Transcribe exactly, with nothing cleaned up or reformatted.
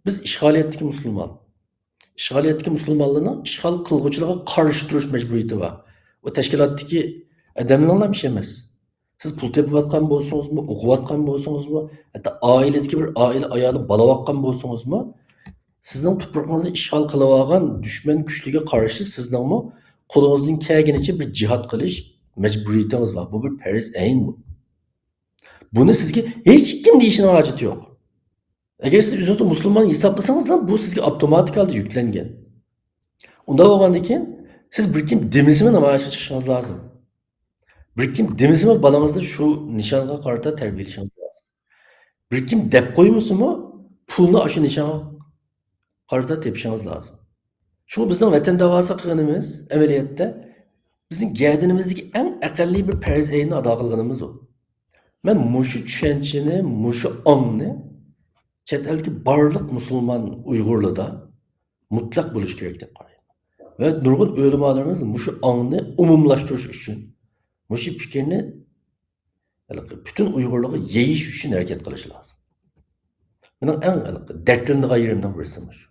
بىز ئىشغالىيەتتىكى مۇسۇلمان. ئىشغالىيەتتىكى مۇسۇلمانلارنىڭ ئىشغال قىلغۇچىلارغا قارشى تۇرۇش مەجبۇرىيىتى بار. ئۇ تەشكىلاتتىكى ئادەملەرنىڭلا ئىشى ئەمەس. سىز پۇل تېپىۋاتقان بولسىڭىزمۇ، ئوقۇۋاتقان بولسىڭىزمۇ، ھەتتا ئائىلىدىكى بىر ئائىلە ئايالى بالا باققان بولسىڭىزمۇ، سىزنىڭ تۇپرىقىڭىزنى ئىشغال قىلىۋالغان دۈشمەن كۈچلىرىگە قارشى سىزنىڭمۇ قولىڭىزدىن كەلگىنىچە بىر جىھاد قىلىش مەجبۇرىيىتىڭىز بار. بۇ بىر پەرز ئەين بۇ. بۇنى سىزگە ھېچكىم دېيىشىنىڭ ھاجىتى يوق. ئەگەر سىز ئۆزىڭىزنى مۇسۇلمان ھېسابلىسىڭىزلا، بۇ سىزگە ئاپتوماتىك ھالدا يۈكلەنگەن. ئۇنداق بولغاندىن كېيىن سىز بىر كىم دېمىسىمۇ نامايىشقا چىقىشىڭىز لازىم. بىر كىم دېمىسىمۇ بالىڭىزنى شۇ نىشانغا قارىتا تەربىيەلىشىڭىز لازىم. بىر كىم دەپ قويمىسىمۇ، پۇلنى ئاشۇ نىشانغا قارىتا تېپىشىڭىز لازىم. شۇڭا بىزنىڭ ۋەتەن داۋاسى قىلغىنىمىز ئەمەلىيەتتە بىزنىڭ گەدىنىمىزدىكى ئەڭ ئەقەللىي بىر پەرز ئەيننى ئادا قىلغىنىمىز ئۇ. مەن مۇشۇ چۈشەنچىنى، مۇشۇ ئاڭنى چەت ئەلدىكى بارلىق مۇسۇلمان ئۇيغۇرلاردا مۇتلەق بولۇشى كېرەك دەپ قارايمەن. ۋە نۇرغۇن ئۆلىمالىرىمىز مۇشۇ ئاڭنى ئومۇملاشتۇرۇش ئۈچۈن، مۇشۇ پىكىرنى ھېلىقى پۈتۈن ئۇيغۇرلارغا يېيىش ئۈچۈن ھەرىكەت قىلىشى لازىم. مېنىڭ ئەڭ ھېلىقى دەردلىنىدىغان يېرىمنىڭ بىرسى مۇشۇ.